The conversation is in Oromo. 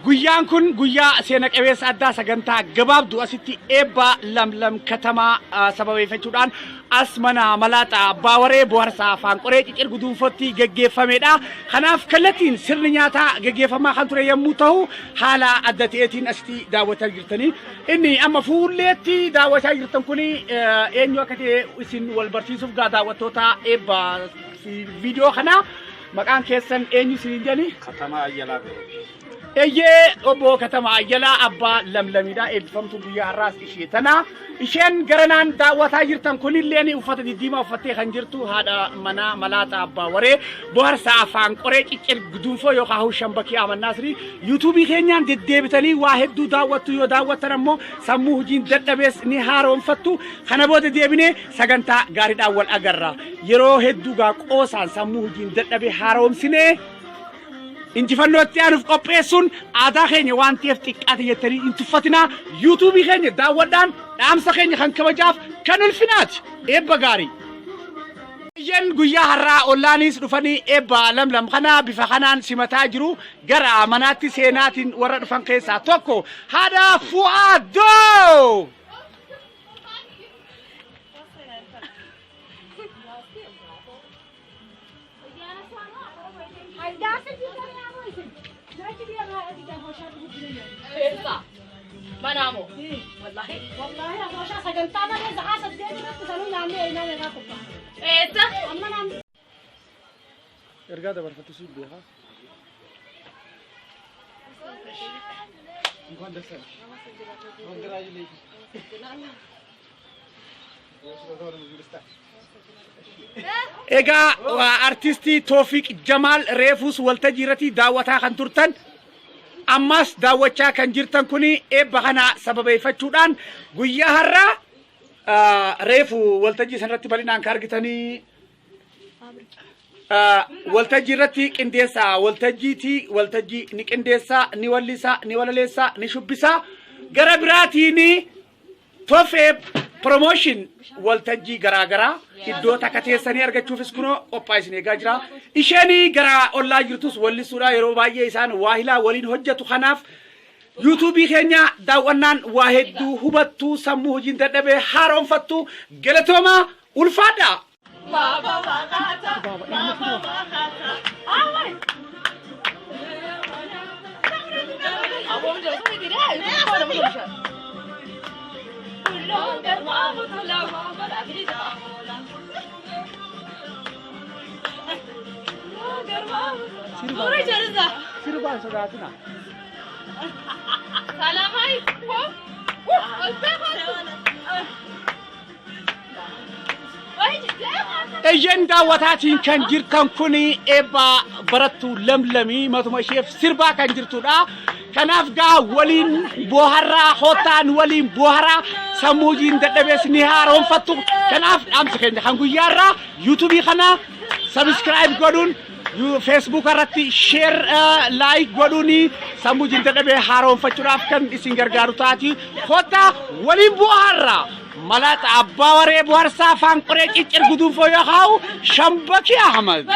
Guyyaan kun guyyaa seena qabeessa addaa sagantaa gabaabduu asitti eebba Lamlam Katamaa sababeeffachuudhaan as mana Malaaxa Abbaa Waree Bohaarsaa Afaan Qoree Cicir Guduunfootti geggeeffamedha. Kanaaf kallattiin sirni nyaataa geggeeffamaa kan ture yommuu ta'u haala adda ta'eetiin asitti daawwachaa jirtanii. Inni amma fuulleetti daawwachaa jirtan kun eenyu akka ta'e isin wal barsiisuuf gaa daawwattoota eebba viidiyoo kanaa maqaan keessan eenyu isiniin jedhani? Katamaa Ayyalaa Birruu. Eeyyee obbo Katamaa Ayyalaa abbaa Lamlamiidha. Eebbifamtuu guyyaa har'aas ishee tana. Isheen garanaan daawwataa jirtan kunilleen uffata diddiimaa uffattee kan jirtu haadha manaa Malaaxa Abbaa Waree Boharsaa Afaan Qoree Ciccir Guduunfoo yookaan Hawshan Bakii Ahmad Naasrii yuutuubii keenyaan deddeebitanii waa hedduu daawwattu yoo daawwattan ammoo sammuu hojiin dadhabees ni haaromfattu. Kana booda deebinee sagantaa gaariidhaan wal agarra. Yeroo hedduu gaa qoosaan sammuu hojiin dadhabe haaromsinee injifannoo itti aanuuf qopheessuun aadaa keenya waan ta'eef xiqqaate jettanii hin tuffatinaa. Yuutuubii keenya daawwadhaan dhaamsa keenya kan kabajaaf kan ulfinaati. Eebba gaarii. Eeyyen guyyaa har'aa ollaanis dhufanii eebba Lamlam kana bifa kanaan simataa jiru. Gara manaatti seenaatiin warra dhufan keessaa tokko haadha Fu'aadoo. Eessa? Manaa moo? Wallaahi. Wallaahi afooshaa sagantaa malee sa'aa 8 irratti sanuu nyaannee eenyaa meeqaa qophaa'a. Eessa? Amma naan Ergaa dabarfattu siif beekaa. እንኳን ደስ አለሽ። Congratulations. Egaa artistii Toofiq Jamaal reefuus waltajjii irratti daawwataa kan turtan ammas daawwachaa kan jirtan kun eebba kana sababeeffachuudhaan guyyaa har'aa reefu waltajjii sanarratti bal'inaan kan argitanii waltajjii irratti qindeessaa waltajjiiti waltajjii ni qindeessaa ni wallisaa ni walaleessaa ni shubbisaa gara biraatiin Tofee Promotion waltajjii garaa garaa iddoo takka teessanii argachuufis kunoo qophaa isin eegaa jira. Isheen gara ollaa jirtus wallisuudha yeroo baay'ee isaan waahilaa waliin hojjetu kanaaf yuutuubii keenya daawwannaan waa hedduu hubattu sammuu hojiin dadhabee haaromfattu galatoomaa ulfaadha. Sirbaan sodaatina. Eyyeen daawwataatiin kan jirtan kun eebba barattuu Lamlamii matuma isheef sirbaa kan jirtudha. Kanaaf gaa waliin booharraa hootaan waliin booharaa sammuu hojiin dadhabees ni haaromfattu. Kanaaf dhaamsi keenya kan guyyaarraa yuutuubii kana sabiskiraayib godhuun feesbuuk irratti sheer laayik godhuun sammuu hojiin dadhabee haaromfachuudhaaf kan isin gargaaru taati. Kottaa waliin booharraa. Malaaxa Abbaa Waree Boharsaa Afaan Qoree Ciccir Guduunfoo yoo kaa'u Shambakii Ahmad.